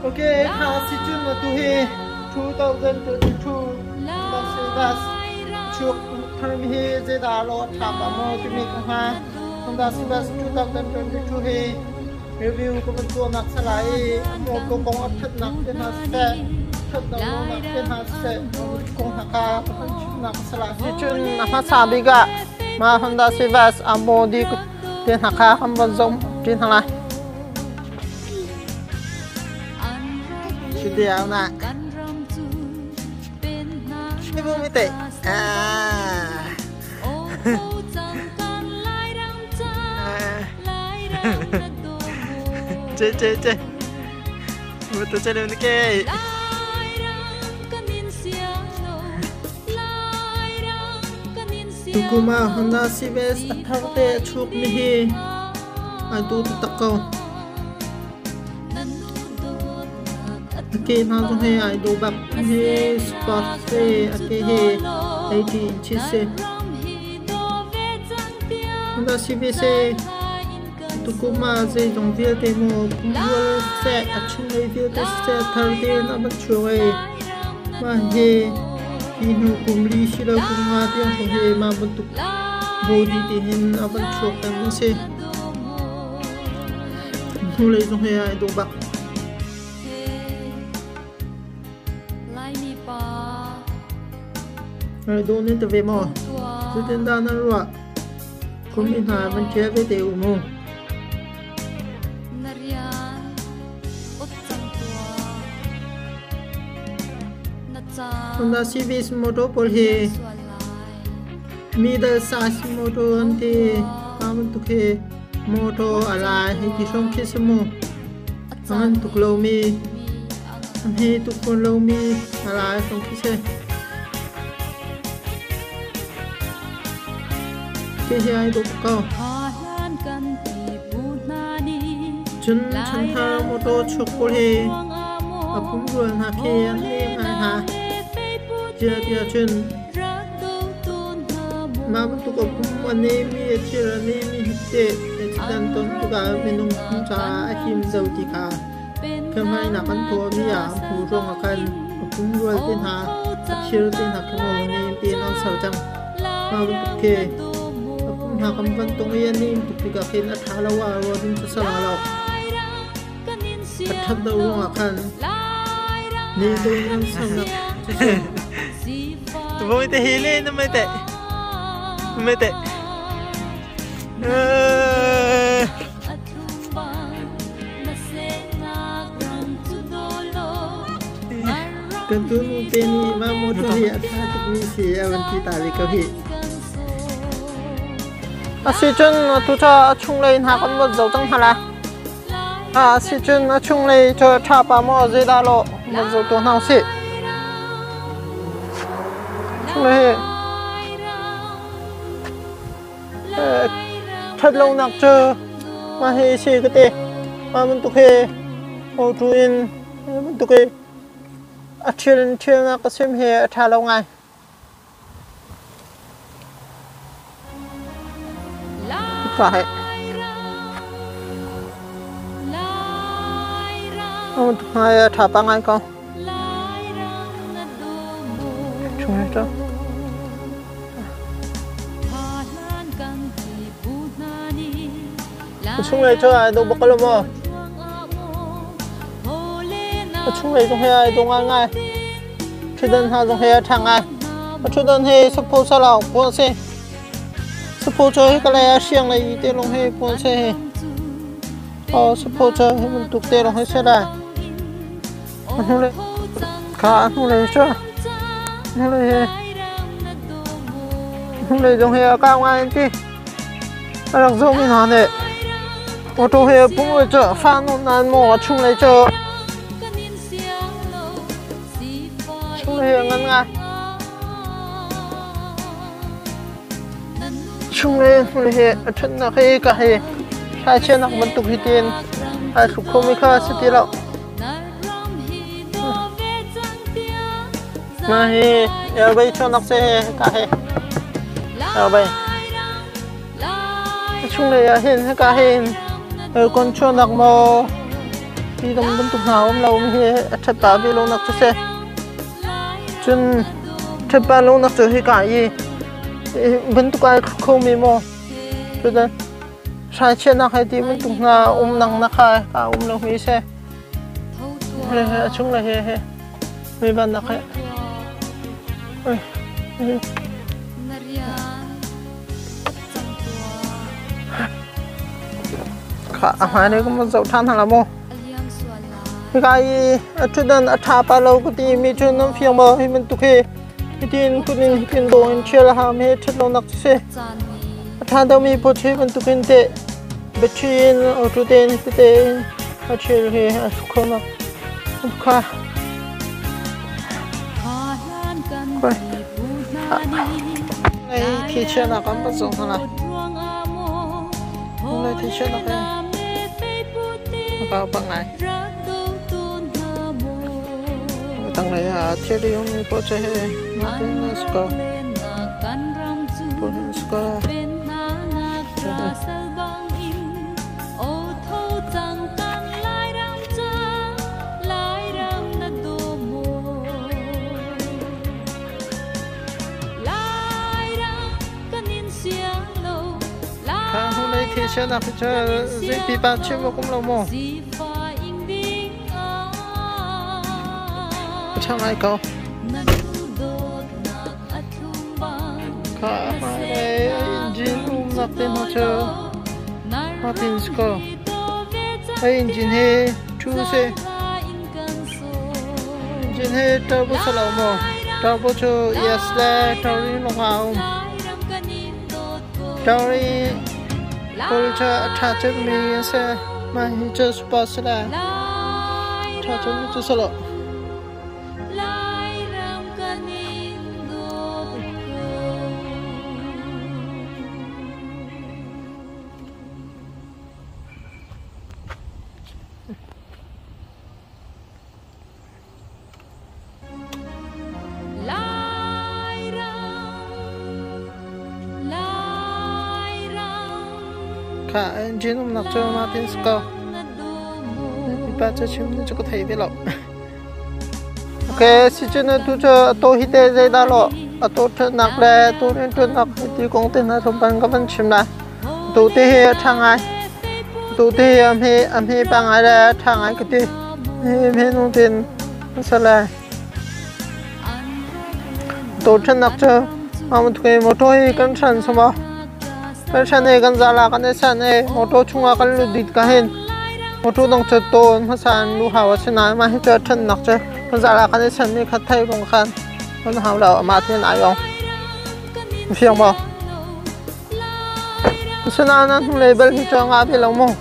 Okay, kha si cun atu hi 2022 Las Vegas chuk tharmi hi zeidah lo a ṭha pa maw timi ka hnga. Honda Civic 2022 hi review ka van tuahnak salai i a motor kong a ṭhatnak te hna siseh, ṭhat lonak te hna siseh, kong hna kha ka van chimnak salai. Si cun a hmasa bik ah mah Honda Civic a body te hna kha kan van zoh ṭi hna lai. Studio na. Ibu mi te. Ah. Che che che. Betul che ni ke. Tukum ah Honda Civic a thar te a chuk mi hi ai tu taktak ko. A ke hna zong hi ai dawh bak. Hi sport si, a ke hi 80 inches si. Honda Civic si tukum ah zeizong vialte maw pumrual seh, a chunglei vialte siseh thar tein a van chuak i mah hi hi hnu kum li silo kum nga tiang hrawng hi mah bantuk body te hin a van chuak peng an si. Hnulei zong he ai dawh bak. Ai dawh nin te ve maw? Zeitin dah nan ruah? Kumi hna van ṭial ve te u mu. Honda Civic motor pawl hi middle size motor an ti. Mah bantuk hi motor a lai hei ti hrawng khi si mu. A ngan tuk lomi, a hme tuk fawn lomi a lai hrawng khi si. Khi hi ai dawh ko. Cun chanthar motor chuak pawl hi a pumrual hna khi an leng ngai hna. Tiah tiah cun mah bantuk a pum a nemi a thil a nemi hi teh accident ton tikah minung phung caah a him zo ti kha kherhmainak an tuahmi ah hmu ruangah khan a pumrual te hna a thir te hna khi maw nem tein an ser cang. Mah bantuk khi a pum hna kan van tong i a nem tuk tikah khin a ṭha lo ah rua ding cu ser lo. A ṭhat lo ruangah khan nem tein an sernak cu si. Voi te hi le na mai te. Mai te. Kan tu nu te nih mah motor hi a ṭha tukmi si a van ti ta ve ko hih. A si cun atu cu a chunglei hna kan vot zo cang hna lai. A si cun a chunglei cu ṭha pa maw zeidah lawh vot zo tu hna usih. Chunglei hi ṭhat lonak cu mah hi si ka ti. Mah bantuk hi auto in bantuk hi a ṭhial in ṭhialnak ka sim hi a ṭha lo ngai. Ka he. Hmai a ṭha pah ngai ko. Chung hi ṭha. A chunglei cu ai dawh bak ko lo maw? A chunglei zong hi ai dawh ngaingai. Ṭhutdan hna zong hi a ṭha ngai. A ṭhutdan hi sapho salau pawl a si. Sapho cu hi ka lei ah hriang lei te lawng hi pawl a si hi. Oh, sapho cu hi bantuk te lawng hi si lai. A hnulei kha a hnulei cu hnulei hi hnulei zong hi a kau ngai an ti. A rak zohmi hna nih auto hi pum cu fa nawn nain maw a chunglei cu chunglei hi a ngan ngai. Chunglei hnulei hi a ṭhatnak hi ka hi thlaichianak bantuk hi tiin ai hruk khomi kha a si ti lo. Mah hi airway chuahnak si hi hika hi airway. A chunglei ah hin hika hin aircon chuahnak maw ti Freedom bantuk hna um lo mi hi a ṭhat pah ve lo nak cu si. Cun ṭhat pah lo nak cu hika i bantuk ai kho mi maw? Cutin hrai chiahnak hei ti bantuk hna um nang na kha ka um lo hi si. A chung le he he mi van nak he. Kha a hmai lei kan van zoh ṭhan hna la maw? Hika i a ṭhutdan a ṭha pah lo ka ti mi cu nan fiang maw? Hi bantuk hi hitin kut in hitin dawh in ṭhial a hau mi hi ṭhat lonak cu si. A ṭha deuhmi pot hi bantuk in teh battery in auto tein tete in a ṭhial hi a kho nak kha. Lei thichiahnak an van zoh hna lai. Lei thichiahnak hi a kau pah ngai. Tanglei ah thil um mi paoh cu hi natin a si ko. Pawl an si ko. Kha hnulei thilsianak hi cu zei pipa chim awk um lo maw? A ṭha ngai ko. Kha hmailei a engine umnak te hna cu Martin si ko. A engine hi ṭhu si. Engine hi turbo si lo maw? Turbo cu yes le tauri lawng ah a um. Tauri pawl cu a ṭha cemmi a si. Mah hi cu super si le ṭha cemmi cu si lo. Kha engine umnak cu Martin si ko. Mipa cu chim cu ka thei ve lo. Okay, si cu na tu cu to hi te zeidah lo a to ṭhatnak le to rianṭuannak ti kong te hna tlawmpal ka van chim lai. Tu te hi a ṭha ngai. Tu te hi a hme pa ngai le a ṭha ngai ka ti. Hi hme nu tein an ser lai. Tu ṭhatnak cu motor hi kan hran sama. Kan hran i kan zala kan i san i motor chungah kan lut dih ka hin. Motor dang cu tawn hmasa in luh hau a si nain mah hi cu a ṭhatnak cu kan zala kan i sanmi kha thei kong khan kan hau lo amah tein ai ong. Fiang maw? Asinain a hnulei bal hi cu a ngah ve lo maw?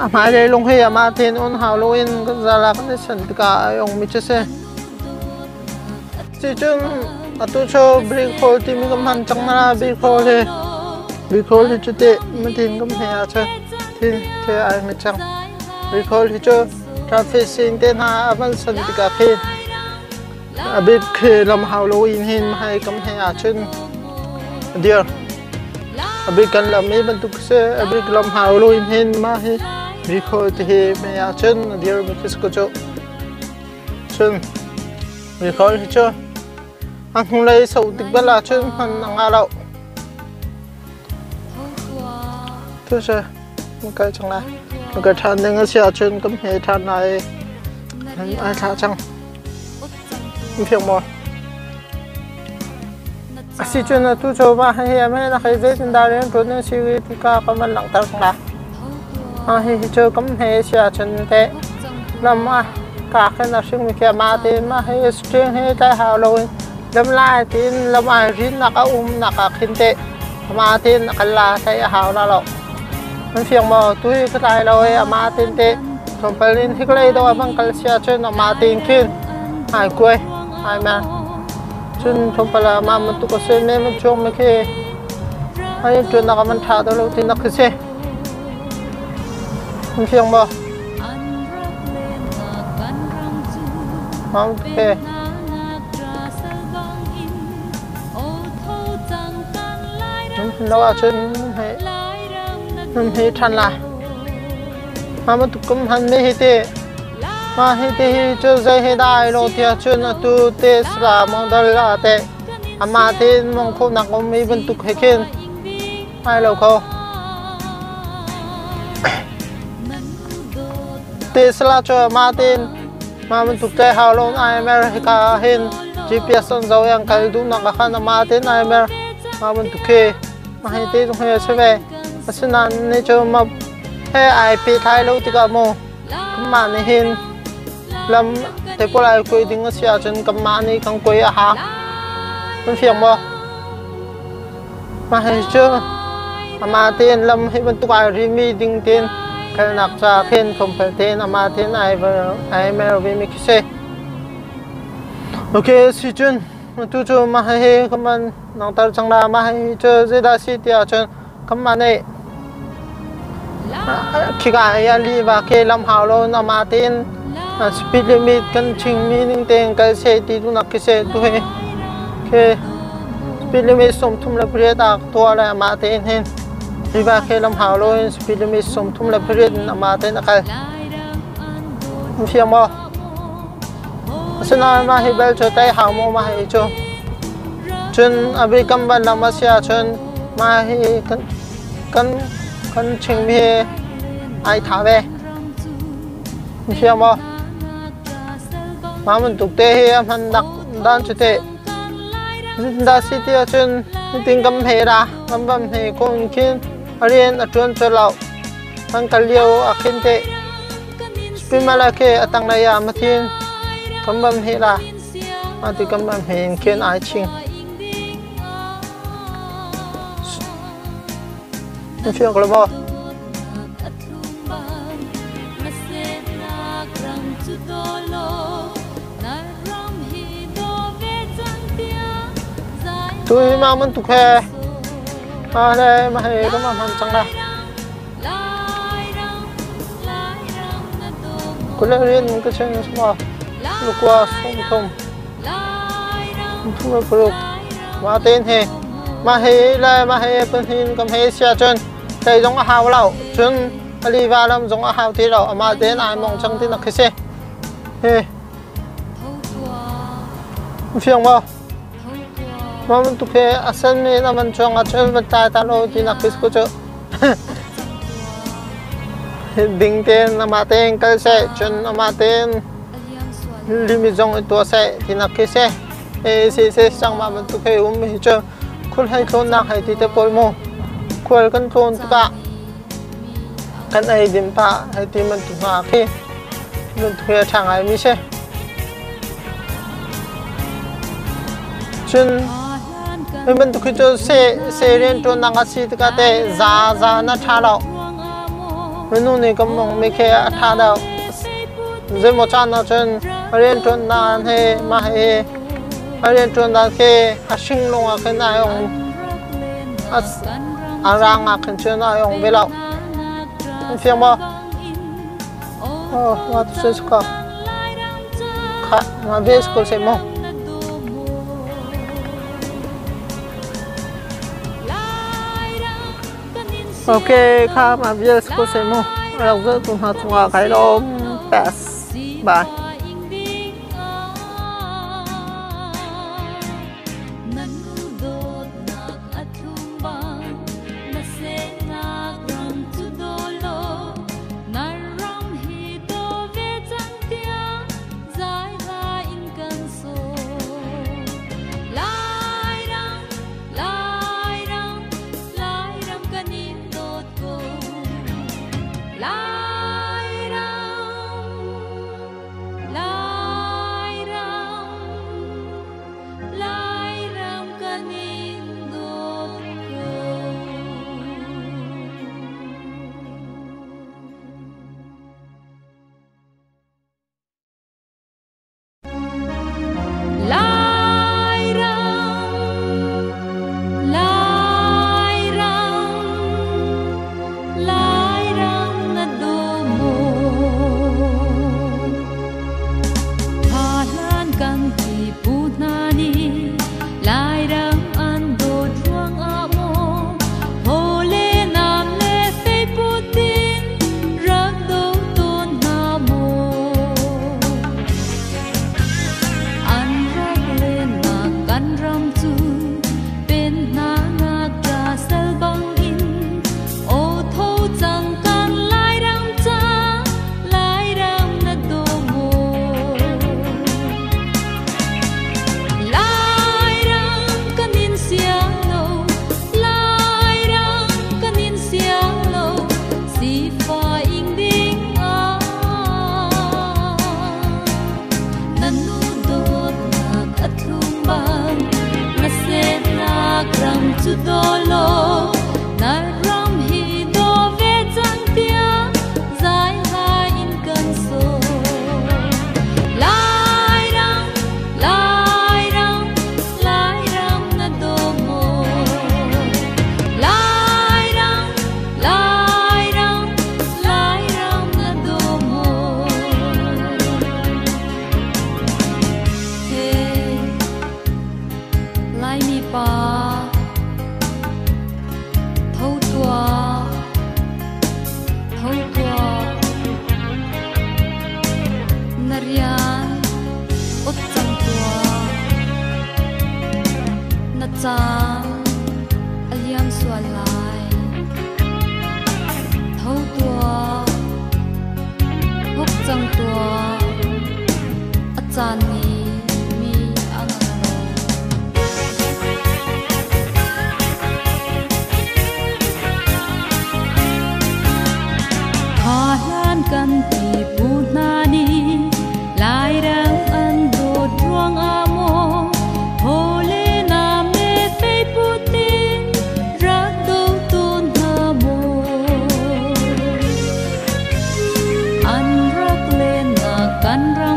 A hmailei lung hi amah tein on hau loin kan zal ah kan i san tikah a ongmi cu si. Cucun atu cu brick hall timi kan hman cang na brick hall hi brick hall hi cu teh matin kan hme ahcun thil thil ai hmet cang. Brick hall hi cu traffic sin te hna a van san tikah khin A bik khi lam hau loin hin hei kam he ahcun a dir. A bik kan lam i bantuk si. A bik lam hau loin hin mah hi bikhawi ti hi mei ahcun a dir mi khi si ko cu. Cun bikhawi hi cu a hnulei so tik bal ahcun hman a ngah lo. Tu si kan kal cang lai. Kan kal ṭhan ding a si ahcun kan hme ṭhan lai i ai thlah cang. Fiang maw? A si cun atu cu mah hihi a meh nak hi zeitindah rianṭuan na si ti kha ka van langhter cang lai. Hihi cu kam he si ahcun teh lam ah kak in a hringmi khi amah tein mah hi string hi tlai hau loin lam lai tiin lam ai rinnak a umnak ah khin teh amah tein a kal la tlaih a hau la lo. Nan fiang maw? Tu hi ka tlai lo i amah tein teh Tlawmpal in hiklei deuh ah van kal si ahcun amah tein khin ai kuai, ai mer. Cun tlawmpal ah mah bantuk a si, men van chuakmi khi ai ṭuannak ah van ṭha deuh lo tinak khi si. Nan fiang maw? Mah bantuk hi. Nan lo ahcun nan hei ṭhan lai. Mah bantuk kum han me hi te mah hi te hi cu zei he dah ai lo tiah cun atu Tesla model ah teh amah tein mong khawhnak um mi bantuk he khin ai lo kho. Tesla cu amah tein mah bantuk te hau lo ai mer hika ah hin GPS an zoh i an kal duhnak ah khan amah tein ai mer mah bantuk khi mah hi te zong hi a si ve. Asinain ni cu mah he ai pehtlai lo tikah mu kanmah nih hin lam te pawl ai kuai ding a si ahcun kanmah nih kan kuai a hau. Kan fiang maw? Mah hi cu amah tein lam hi bantuk ai rimi ding tein kalnak ca khin tlawmpal tein amah tein ai mer vemi khi si. Okay, si cun atu cu mah hi kaman nangtar cang la mah hi cu zeidah si tiah cun kanmah nih khika i a li va ke lam hau lo amah tein speed limit kan chingmi ning tein kal seh ti duhnak khi si tu hi khi speed limit 38 ah tuah le amah tein hin riva ke lam hau lo in speed limit 38 in amah tein a kal. Fiang maw? Asinain mah hi bel cu tei hau maw mah hi cu cun a bikam ban lam a si ahcun mah hi kan chingmi hi ai tha ve. Fiang maw? Mah bantuk te hi a hman dak dan cu teh. Dah si ti ahcun nitin kam he ra kam bam he ko in khin a rian a ṭuan cu lo. Kan kal lio ah khin teh Spimala khi a tanglei ah mathin kan bam he la. Mah ti kan bam he in khin ai ching. Na fiang ko lo maw? Tu hi ma man tuk he. Ma le ma he ka ma hman cang la. Kule rian ka chen sama lukua sum thum thum paruk ma ten he ma he le ma he pan hin kam he sia chun tei zong a hau lo cun ali va lam zong a hau ti lo ama ten ai mong chang ti nak khi si he fiang maw Ma bantuk he a sen men a man chuang ah cun van tlai ta lo ti nak khi cu ding tein amah tein kal seh cun amah tein limit zong i tuah seh ti nak khi si. E si si sang ma bantuk he um hi cu khul hei tlawnnak hei ti te pawl mu khual kan tlawn tikah kan ei din pah hei ti bantuk hna khi bantuk hi a ṭha ngai mi si. Cun hi bantuk hi cu seh rianṭuannak a si tikah teh za za na ṭha lo. Minung nih kan mongmi khi a ṭha deuh. Zeimaw caan ahcun rianṭuannak he mah hi a rianṭuannak khi a hring lung ah khin ai ong a rang ah khin cun ai ong ve lo. Nan fiang maw? Oh, wa tu se ka. Kha, ma ve school se mo. Okay, kha ma ve school se mo. Rak zo tu hna chungah kai lom. Pass. Bye. caan a liam sual lai. Tho tuah, huk cang tuah, a caan nih mi a ngang lo. Kha hlan kan pipu hna nih Lairam an dawt ruangah maw thaw le nam le feiput in rak do tawn hna maw. An rak lennak kan ram.